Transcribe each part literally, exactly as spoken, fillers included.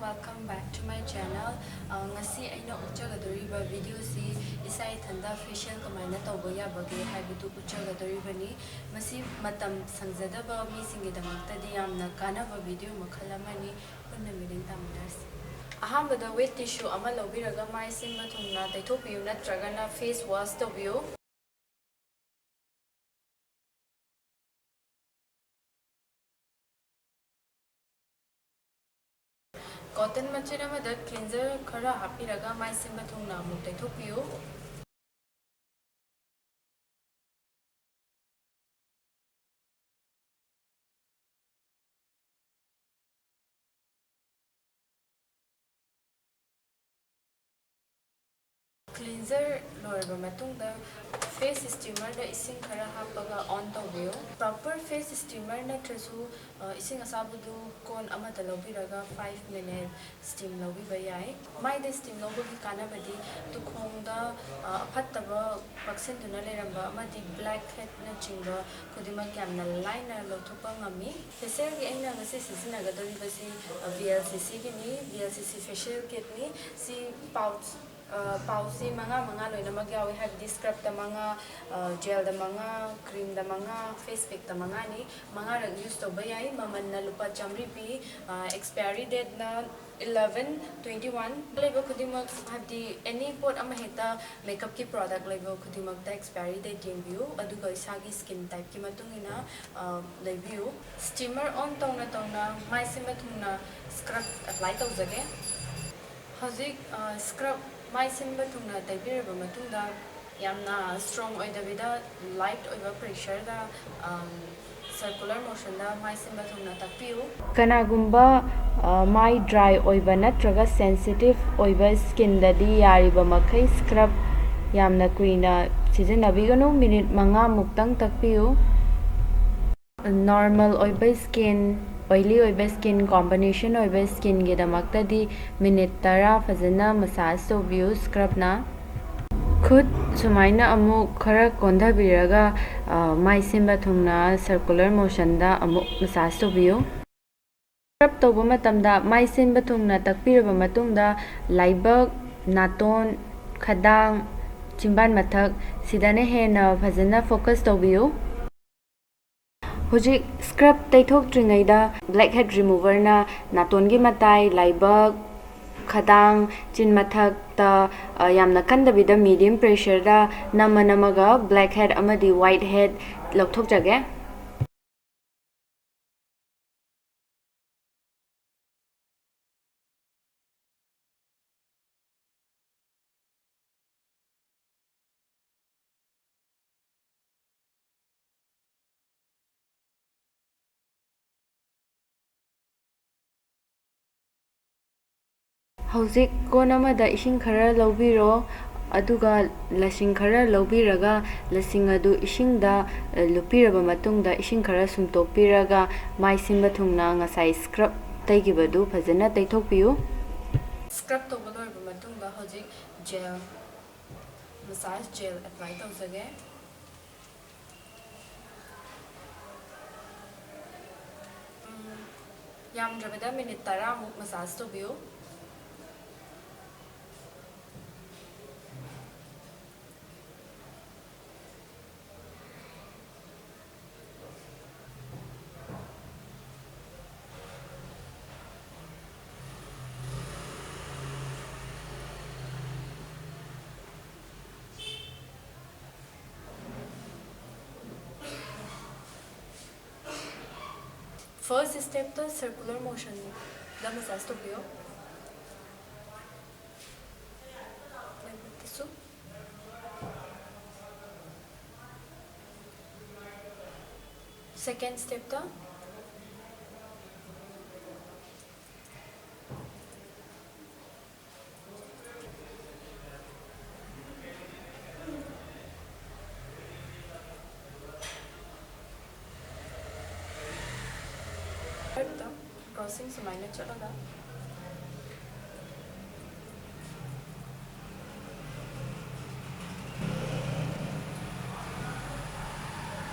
Welcome back to my channel. ꯑ, ꯉꯁꯤ ꯑꯩꯅ ꯎꯠꯆꯒꯗꯧꯔꯤꯕ videoꯁꯤ ꯏꯁꯥ ꯏꯊꯟꯗ facial ꯀꯃꯥꯏꯅ ꯇꯧꯕ ꯌꯥꯕꯒꯦ ꯍꯥꯏꯕꯗꯨ ꯎꯠꯆꯒꯗꯧꯔꯤꯕꯅꯤ꯫ ꯃꯁꯤ ꯃꯇꯝ ꯁꯪꯖꯗꯕ ꯃꯤꯁꯤꯡꯒꯤꯗꯃꯛꯇꯗꯤ ꯌꯥꯝꯅ ꯀꯥꯟꯅꯕ video ꯃꯈꯜ ꯑꯃꯅꯤ꯫ ꯄꯨꯟꯅ ꯃꯤꯠꯌꯦꯡ ꯇꯥꯃꯤꯟꯅꯔꯁꯤ꯫ ꯑꯍꯥꯟꯕꯗ wet tissue ꯑꯃ ꯂꯧꯕꯤꯔꯒ ꯃꯥꯏ ꯁꯤꯟꯕ ꯊꯨꯡꯅ ꯇꯩꯊꯣꯛꯄꯤꯌꯨ, ꯅꯠꯇ꯭ꯔꯒꯅ face wash ꯇꯧꯕꯤꯌꯨ꯫ Cotton ꯃꯆꯦꯠ ꯑꯃꯗ cleanser ꯈꯔ ꯍꯥꯞꯄꯤꯔꯒ ꯃꯥꯏ ꯁꯤꯟꯕ ꯊꯨꯡꯅ ꯑꯃꯨꯛ ꯇꯩꯊꯣꯛꯄꯤꯌꯨ꯫ Cleanser ꯂꯣꯏꯔꯕ ꯃꯇꯨꯡꯗ face steamerꯗ ꯏꯁꯤꯡ ꯈꯔ ꯍꯥꯞꯄꯒ on ꯇꯧꯕꯤꯌꯨ꯫ Proper face steamer ꯅꯠꯇ꯭ꯔꯁꯨ, ꯑ, ꯏꯁꯤꯡ ꯑꯁꯥꯕꯗꯨ ꯀꯣꯟ ꯑꯃꯗ ꯂꯧꯕꯤꯔꯒ five minute steam ꯂꯧꯕꯤꯕ ꯌꯥꯏ꯫ ꯃꯥꯏꯗ steam ꯂꯧꯕꯒꯤ ꯀꯥꯟꯅꯕꯗꯤ ꯇꯨꯈꯣꯡꯗ, ꯑ, ꯑꯐꯠꯇꯕ ꯄꯛꯁꯤꯟꯗꯨꯅ ꯂꯩꯔꯝꯕ ꯑꯃꯗꯤ blackheadꯅꯆꯤꯡꯕ ꯈꯨꯗꯤꯡꯃꯛ ꯌꯥꯝꯅ ꯂꯥꯏꯅ ꯂꯧꯊꯣꯛꯄ ꯉꯝꯃꯤ꯫ Facialꯒꯤ ꯑꯩꯅ ꯉꯁꯤ ꯁꯤꯖꯤꯟꯅꯒꯗꯧꯔꯤꯕꯁꯤ, ꯑ, VLCCꯒꯤꯅꯤ, VLCC facial kitꯅꯤ꯫ ꯁꯤ pouch, ꯑ, pouchꯁꯤ ꯃꯉꯥ ꯃꯉꯥ ꯂꯣꯏꯅꯃꯛ ꯌꯥꯎꯏ, ꯍꯥꯏꯕꯗꯤ scrubꯇ ꯃꯉꯥ, ꯑ, gelꯗ ꯃꯉꯥ, creamꯗ ꯃꯉꯥ, face packꯇ ꯃꯉꯥꯅꯤ꯫ ꯃꯉꯥꯔꯛ use ꯇꯧꯕ ꯌꯥꯏ꯫ ꯃꯃꯜꯅ ꯂꯨꯄꯥ ꯆꯥꯃꯔꯤ ꯄꯤ꯫ ꯑ, expiry dateꯅ eleven twenty one꯫ ꯂꯩꯕ ꯈꯨꯗꯤꯡꯃꯛ, ꯍꯥꯏꯕꯗꯤ any ꯄꯣꯠ ꯑꯃ ꯍꯦꯛꯇ makeupꯀꯤ product ꯂꯩꯕ ꯈꯨꯗꯤꯡꯃꯛꯇ expiry date ꯌꯦꯡꯕꯤꯌꯨ, ꯑꯗꯨꯒ ꯏꯁꯥꯒꯤ skin typeꯀꯤ ꯃꯇꯨꯡ ꯏꯟꯅ, ꯑ, ꯂꯩꯕꯤꯌꯨ꯫ Steamer on ꯇꯧꯅ ꯇꯧꯅ ꯃꯥꯏ ꯁꯤꯟꯕ ꯊꯨꯡꯅ scrub apply ꯇꯧꯖꯒꯦ꯫ ꯍꯧꯖꯤꯛ, ꯑ, scrub ꯃꯥꯏ ꯁꯤꯟꯕ ꯊꯨꯡꯅ ꯇꯩꯕꯤꯔꯕ ꯃꯇꯨꯡꯗ, ꯌꯥꯝꯅ strong ꯑꯣꯏꯗꯕꯤꯗ, light ꯑꯣꯏꯕ pressureꯗ, ꯑꯝ, circular motionꯗ ꯃꯥꯏ ꯁꯤꯟꯕ ꯊꯨꯡꯅ ꯇꯛꯄꯤꯌꯨ꯫ ꯀꯅꯥꯒꯨꯝꯕ, ꯑ, ꯃꯥꯏ dry ꯑꯣꯏꯕ ꯅꯠꯇ꯭ꯔꯒ sensitive ꯑꯣꯏꯕ skinꯗꯗꯤ ꯌꯥꯔꯤꯕ ꯃꯈꯩ scrub ꯌꯥꯝꯅ ꯀꯨꯏꯅ ꯁꯤꯖꯤꯟꯅꯕꯤꯒꯅꯨ, minute ꯃꯉꯥ ꯃꯨꯛꯇꯪ ꯇꯛꯄꯤꯌꯨ꯫ Normal ꯑꯣꯏꯕ skin, oily ꯑꯣꯏꯕ skin, combination ꯑꯣꯏꯕ skinꯒꯤꯗꯃꯛꯇꯗꯤ minute ꯇꯔꯥ ꯐꯖꯅ massage ꯇꯧꯕꯤꯌꯨ scrubꯅ꯫ ꯈꯨꯠ ꯁꯨꯃꯥꯏꯅ ꯑꯃꯨꯛ ꯈꯔ ꯀꯣꯟꯊꯕꯤꯔꯒ, ꯑ, ꯃꯥꯏ ꯁꯤꯟꯕ ꯊꯨꯡꯅ circular motionꯗ ꯑꯃꯨꯛ massage ꯇꯧꯕꯤꯌꯨ꯫ Scrub ꯇꯧꯕ ꯃꯇꯝꯗ ꯃꯥꯏ ꯁꯤꯟꯕ ꯊꯨꯡꯅ ꯇꯛꯄꯤꯔꯕ ꯃꯇꯨꯡꯗ ꯂꯥꯏꯕꯛ, ꯅꯥꯇꯣꯟ, ꯈꯗꯥꯡ, ꯆꯤꯝꯕꯥꯟ ꯃꯊꯛ ꯁꯤꯗꯅ ꯍꯦꯟꯅ ꯐꯖꯅ focus ꯇꯧꯕꯤꯌꯨ꯫ ꯍꯧꯖꯤꯛ scrub ꯇꯩꯊꯣꯛꯇ꯭ꯔꯤꯉꯩꯗ blackhead removerꯅ ꯅꯥꯇꯣꯟꯒꯤ ꯃꯇꯥꯏ, ꯂꯥꯏꯕꯛ, ꯈꯗꯥꯡ, ꯆꯤꯟ ꯃꯊꯛꯇ, ꯑ, ꯌꯥꯝꯅ ꯀꯟꯗꯕꯤꯗ medium pressureꯗ ꯅꯝꯃ ꯅꯝꯃꯒ blackhead ꯑꯃꯗꯤ whitehead ꯂꯧꯊꯣꯛꯆꯒꯦ꯫ ꯍꯧꯖꯤꯛ ꯀꯣꯟ ꯑꯃꯗ ꯏꯁꯤꯡ ꯈꯔ ꯂꯧꯕꯤꯔꯣ, ꯑꯗꯨꯒ ꯂꯁꯤꯡ ꯈꯔ ꯂꯧꯕꯤꯔꯒ, ꯂꯁꯤꯡ ꯑꯗꯨ ꯏꯁꯤꯡꯗ, ꯑ, ꯂꯨꯞꯄꯤꯔꯕ ꯃꯇꯨꯡꯗ, ꯏꯁꯤꯡ ꯈꯔ ꯁꯨꯝꯇꯣꯛꯄꯤꯔꯒ, ꯃꯥꯏ ꯁꯤꯟꯕ ꯊꯨꯡꯅ ꯉꯁꯥꯏ scrub ꯇꯩꯈꯤꯕꯗꯨ ꯐꯖꯅ ꯇꯩꯊꯣꯛꯄꯤꯌꯨ꯫ Scrub ꯇꯧꯕ ꯂꯣꯏꯔꯕ ꯃꯇꯨꯡꯗ ꯍꯧꯖꯤꯛ gel, massage gel apply ꯇꯧꯖꯒꯦ꯫ ꯎꯝ, ꯌꯥꯝꯗ꯭ꯔꯕꯗ minute ꯇꯔꯥꯃꯨꯛ massage ꯇꯧꯕꯤꯌꯨ꯫ First stepꯇ circular motionꯗ massage ꯇꯧꯕꯤꯌꯣ꯫ ꯂꯩꯕꯗꯁꯨ꯫ Second stepꯇ꯫ Thirdꯇ crossing ꯁꯨꯃꯥꯏꯅ ꯆꯠꯂꯒ꯫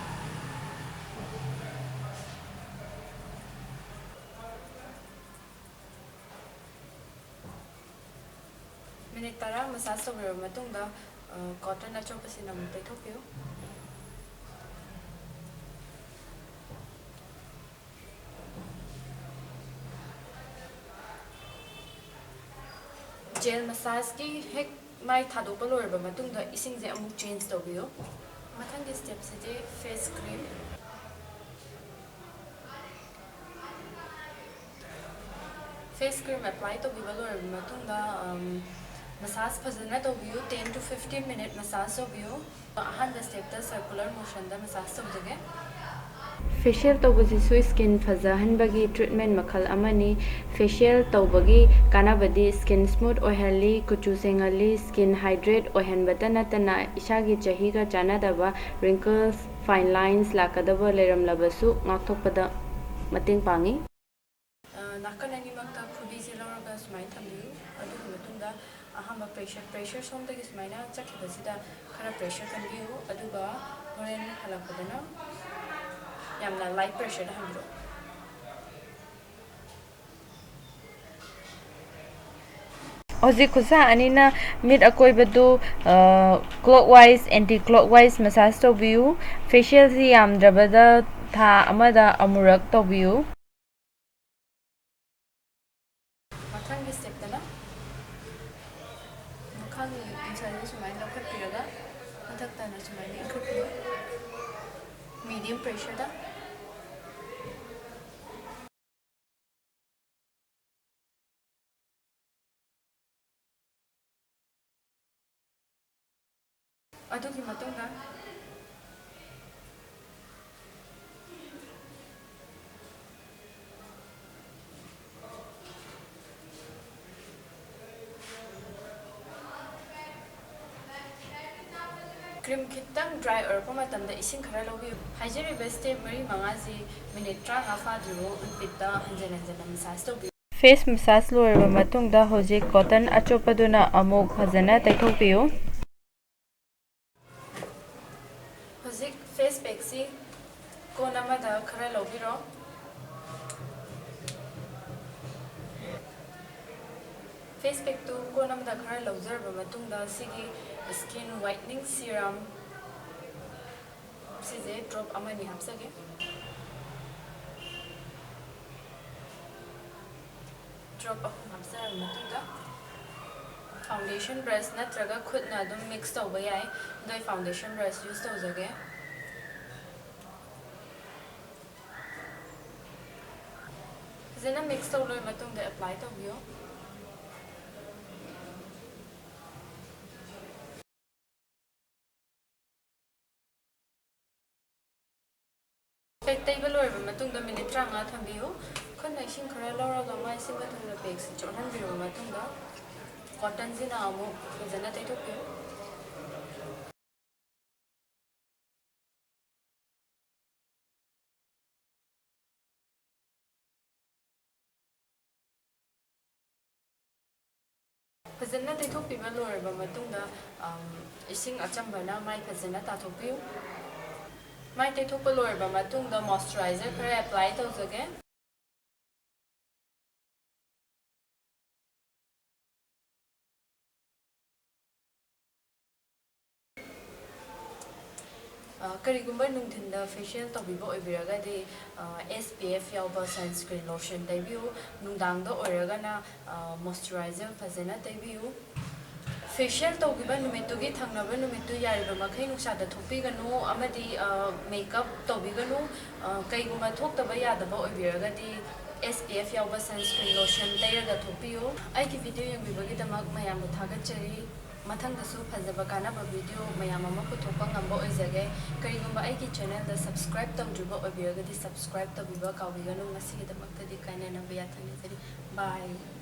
ꯃꯤꯅꯤꯠ ꯇꯔꯥ ꯃꯁꯥꯖ ꯇꯧꯕꯤꯔꯕ ꯃꯇꯨꯡꯗ, ꯑ, ꯀꯣꯇꯟ ꯑꯆꯣꯠꯄꯁꯤꯅ ꯑꯃꯨꯛ ꯇꯩꯊꯣꯛꯄꯤꯌꯨ꯫ ꯖꯦꯜ ꯃꯁꯥꯖꯀꯤ ꯍꯦꯛ ꯃꯥꯏ ꯊꯥꯗꯣꯛꯄ ꯂꯣꯏꯔꯕ ꯃꯇꯨꯡꯗ ꯏꯁꯤꯡꯁꯦ ꯑꯃꯨꯛ ꯆꯦꯟꯖ ꯇꯧꯕꯤꯌꯨ꯫ ꯃꯊꯪꯒꯤ ꯁ꯭ꯇꯦꯞꯁꯤꯗꯤ face cream. Face cream apply ꯇꯧꯕꯤꯕ ꯂꯣꯏꯔꯕ ꯃꯇꯨꯡꯗ, ꯑꯝ, ꯃꯁꯥꯖ ꯐꯖꯅ ꯇꯧꯕꯤꯌꯨ, ten to fifteen minute ꯃꯁꯥꯖ ꯇꯧꯕꯤꯌꯨ꯫ ꯑꯍꯥꯟꯕ ꯁ꯭ꯇꯦꯞꯇ ꯁꯔꯀꯨꯂꯔ ꯃꯣꯁꯟꯗ ꯃꯁꯥꯖ ꯇꯧꯖꯒꯦ꯫ ꯐꯦꯁꯤꯌꯦꯜ ꯇꯧꯕꯁꯤꯁꯨ ꯁ꯭ꯀꯤꯟ ꯐꯖꯍꯟꯕꯒꯤ ꯇ꯭ꯔꯤꯠꯃꯦꯟ ꯃꯈꯜ ꯑꯃꯅꯤ꯫ ꯐꯦꯁꯤꯌꯦꯜ ꯇꯧꯕꯒꯤ ꯀꯥꯟꯅꯕꯗꯤ ꯁ꯭ꯀꯤꯟ ꯁ꯭ꯃꯨꯠ ꯑꯣꯏꯍꯜꯂꯤ, ꯀꯨꯆꯨ ꯁꯦꯡꯍꯜꯂꯤ, ꯁ꯭ꯀꯤꯟ ꯍꯥꯏꯗ꯭ꯔꯦꯠ ꯑꯣꯏꯍꯟꯕꯇ ꯅꯠꯇꯅ ꯏꯁꯥꯒꯤ ꯆꯍꯤꯒ ꯆꯥꯟꯅꯗꯕ ꯔꯤꯡꯀꯜꯁ, ꯐꯥꯏꯟ ꯂꯥꯏꯟꯁ ꯂꯥꯛꯀꯗꯕ ꯂꯩꯔꯝꯂꯕꯁꯨ ꯉꯥꯛꯊꯣꯛꯄꯗ ꯃꯇꯦꯡ ꯄꯥꯡꯉꯤ꯫ ꯑ, ꯅꯥꯀꯟ ꯑꯅꯤꯃꯛꯇ ꯈꯨꯕꯤꯁꯦ ꯂꯧꯔꯒ ꯁꯨꯃꯥꯏꯅ ꯊꯝꯕꯤꯌꯨ꯫ ꯑꯗꯨꯒꯤ ꯃꯇꯨꯡꯗ ꯑꯍꯥꯟꯕ ꯄ꯭ꯔꯦꯁꯔ, ꯄ꯭ꯔꯦꯁꯔ ꯁꯣꯝꯗꯒꯤ ꯁꯨꯃꯥꯏꯅ ꯆꯠꯈꯤꯕꯁꯤꯗ ꯈꯔ ꯄ꯭ꯔꯦꯁꯔ ꯀꯟꯕꯤꯌꯨ, ꯑꯗꯨꯒ ꯍꯣꯔꯦꯟ ꯍꯜꯂꯛꯄꯗꯅ ꯌꯥꯝꯅ ꯂꯥꯏꯠ ꯄ꯭ꯔꯦꯁꯔꯗ ꯍꯟꯕꯤꯔꯛꯑꯣ꯫ ꯍꯧꯖꯤꯛ ꯈꯨꯠꯁꯥ ꯑꯅꯤꯅ ꯃꯤꯠ ꯑꯀꯣꯏꯕꯗꯨ, ꯑ, clockwise, anti clockwise massage ꯇꯧꯕꯤꯌꯨ꯫ ꯐꯦꯁꯤꯌꯦꯜꯁꯤ ꯌꯥꯝꯗ꯭ꯔꯕꯗ ꯊꯥ ꯑꯃꯗ ꯑꯃꯨꯔꯛ ꯇꯧꯕꯤꯌꯨ꯫ ꯃꯊꯪꯒꯤ ꯁ꯭ꯇꯦꯞꯇꯅ ꯃꯈꯥꯒꯤ ꯏꯟꯁꯥꯏꯗꯁꯦ ꯁꯨꯃꯥꯏꯅ ꯂꯧꯈꯠꯄꯤꯔꯒ ꯃꯊꯛꯇꯅ ꯁꯨꯃꯥꯏꯅ ꯏꯟꯈꯠꯄꯤꯌꯨ, ꯃꯤꯗꯤꯌꯝ ꯄ꯭ꯔꯦꯁꯔꯗ꯫ ꯑꯗꯨꯒꯤ ꯃꯇꯨꯡꯗ ꯀ꯭ꯔꯤꯝ ꯈꯤꯇꯪ ꯗ꯭ꯔꯥꯏ ꯑꯣꯏꯔꯛꯄ ꯃꯇꯝꯗ ꯏꯁꯤꯡ ꯈꯔ ꯂꯧꯕꯤꯌꯨ꯫ ꯍꯥꯏꯖꯔꯤꯕ ꯁ꯭ꯇꯦꯞ ꯃꯔꯤ ꯃꯉꯥꯁꯤ ꯃꯤꯅꯤꯠ ꯇꯔꯥꯃꯉꯥ ꯐꯥꯗ꯭ꯔꯤꯕ ꯔꯤꯄꯤꯠꯇ ꯍꯟꯖꯤꯟ ꯍꯟꯖꯤꯟꯅ ꯃꯁꯥꯖ ꯇꯧꯕꯤꯌꯨ꯫ ꯐꯦꯁ ꯃꯁꯥꯖ ꯂꯣꯏꯔꯕ ꯃꯇꯨꯡꯗ ꯍꯧꯖꯤꯛ ꯀꯣꯇꯟ ꯑꯆꯣꯠꯄꯗꯨꯅ ꯑꯃꯨꯛ ꯐꯖꯅ ꯇꯩꯊꯣꯛꯄꯤꯌꯨ꯫ ꯍꯧꯖꯤꯛ ꯐꯦꯁ ꯄꯦꯛꯁꯤ ꯀꯣꯟ ꯑꯃꯗ ꯈꯔ ꯂꯧꯕꯤꯔꯣ꯫ Face packꯇꯨ ꯀꯣꯟ ꯑꯃꯗ ꯈꯔ ꯂꯧꯖꯔꯕ ꯃꯇꯨꯡꯗ, ꯁꯤꯒꯤ skin whitening serum ꯁꯤꯁꯦ drop ꯑꯃꯅꯤ ꯍꯥꯞꯆꯒꯦ꯫ Drop ꯑꯍꯨꯝ ꯍꯥꯞꯆꯔꯕ ꯃꯇꯨꯡꯗ, foundation brush ꯅꯠꯇ꯭ꯔꯒ ꯈꯨꯠꯅ ꯑꯗꯨꯝ mix ꯇꯧꯕ ꯌꯥꯏ, ꯑꯗꯣ ꯑꯩ foundation brush use ꯇꯧꯖꯒꯦ꯫ ꯐꯖꯅ mix ꯇꯧ ꯂꯣꯏꯔ ꯃꯇꯨꯡꯗ apply ꯇꯧꯕꯤꯌꯨ꯫ Face pack ꯇꯩꯕ ꯂꯣꯏꯔꯕ ꯃꯇꯨꯡꯗ minute ꯇꯔꯥꯃꯉꯥ ꯊꯝꯕꯤꯌꯨ꯫ ꯈꯨꯠꯅ ꯏꯁꯤꯡ ꯈꯔ ꯂꯧꯔꯒ ꯃꯥꯏ ꯁꯤꯟꯕ ꯊꯨꯡꯅ packꯁꯤ ꯆꯣꯠꯍꯟꯕꯤꯔꯕ ꯃꯇꯨꯡꯗ, cottonꯁꯤꯅ ꯑꯃꯨꯛ ꯐꯖꯅ ꯇꯩꯊꯣꯛꯄꯤꯌꯨ꯫ ꯐꯖꯅ ꯇꯩꯊꯣꯛꯄꯤꯕ ꯂꯣꯏꯔꯕ ꯃꯇꯨꯡꯗ, ꯑꯝ, ꯏꯁꯤꯡ ꯑꯆꯝꯕꯅ ꯃꯥꯏ ꯐꯖꯅ ꯇꯥꯊꯣꯛꯄꯤꯌꯨ꯫ ꯃꯥꯏ ꯇꯩꯊꯣꯛꯄ ꯂꯣꯏꯔꯕ ꯃꯇꯨꯡꯗ moisturizer ꯈꯔ apply ꯇꯧꯖꯒꯦ꯫ ꯑ, ꯀꯔꯤꯒꯨꯝꯕ ꯅꯨꯡꯊꯤꯟꯗ facial ꯇꯧꯕꯤꯕ ꯑꯣꯏꯕꯤꯔꯒꯗꯤ, ꯑ, S P F ꯌꯥꯎꯕ sunscreen lotion ꯇꯩꯕꯤꯌꯨ꯫ ꯅꯨꯡꯗꯥꯡꯗ ꯑꯣꯏꯔꯒꯅ, ꯑ, moisturizer ꯐꯖꯅ ꯇꯩꯕꯤꯌꯨ꯫ Facial ꯇꯧꯈꯤꯕ ꯅꯨꯃꯤꯠꯇꯨꯒꯤ ꯊꯪꯅꯕ ꯅꯨꯃꯤꯠꯇꯨ ꯌꯥꯔꯤꯕ ꯃꯈꯩ ꯅꯨꯡꯁꯥꯗ ꯊꯣꯛꯄꯤꯒꯅꯨ ꯑꯃꯗꯤ, ꯑ, makeup ꯇꯧꯕꯤꯒꯅꯨ꯫ ꯑ, ꯀꯩꯒꯨꯝꯕ ꯊꯣꯛꯇꯕ ꯌꯥꯗꯕ ꯑꯣꯏꯕꯤꯔꯒꯗꯤ, S P F ꯌꯥꯎꯕ sunscreen lotion ꯇꯩꯔꯒ ꯊꯣꯛꯄꯤꯌꯨ꯫ ꯑꯩꯒꯤ video ꯌꯦꯡꯕꯤꯕꯒꯤꯗꯃꯛ ꯃꯌꯥꯝꯕꯨ ꯊꯥꯒꯠꯆꯔꯤ꯫ ꯃꯊꯪꯗꯁꯨ ꯐꯖꯕ ꯀꯥꯟꯅꯕ video ꯃꯌꯥꯝ ꯑꯃ ꯄꯨꯊꯣꯛꯄ ꯉꯝꯕ ꯑꯣꯏꯖꯒꯦ꯫ ꯀꯔꯤꯒꯨꯝꯕ ꯑꯩꯒꯤ channelꯗ subscribe ꯇꯧꯗ꯭ꯔꯤꯕ ꯑꯣꯏꯕꯤꯔꯒꯗꯤ, subscribe ꯇꯧꯕꯤꯕ ꯀꯥꯎꯕꯤꯒꯅꯨ꯫ ꯉꯁꯤꯒꯤꯗꯃꯛꯇꯗꯤ ꯀꯥꯏꯅꯅꯕ ꯌꯥꯊꯪ ꯅꯤꯖꯔꯤ꯫ Bye꯫